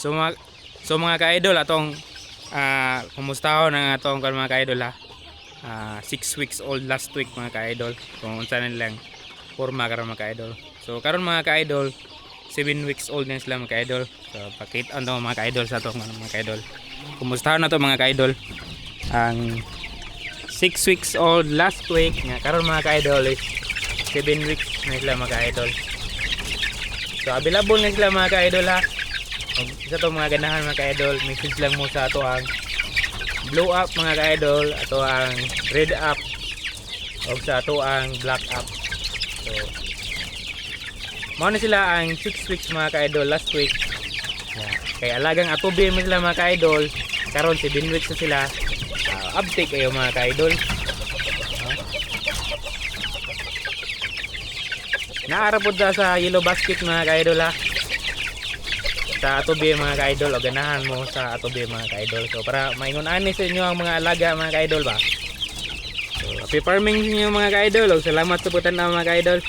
So mga ka-idol atong kumustahon ang atong mga ka-idol ha. 6 weeks old last week mga ka-idol. Kung unsa na lang forma karon mga ka-idol. So karon mga ka-idol 7 weeks old na sila mga ka-idol. So pakita ang mga ka-idol sa atong mga ka-idol. Kumustahon na to mga ka-idol. Ang 6 weeks old last week nga karon mga ka-idol is 7 weeks na sila mga ka-idol. So available na sila mga ka-idol ha. Isa to mga ganahan mga ka-idol, message lang mo sa ato ang blue up mga ka-idol, ato ang red up o sa ato ang black up. So mao na sila ang 6 weeks mga ka-idol last week. Kaya alagang atubi mo sila mga ka-idol. Karon 7 weeks na sila. Update kayo mga ka-idol. Naarapod sa yellow basket mga ka-idol ha. Sa atubi mga ka-idol o ganahan mo sa atubi mga ka-idol. So para maingon ani sa inyo ang mga alaga mga ka-idol ba. So happy farming sa inyo mga ka-idol. O salamat sa putan na mga ka-idol.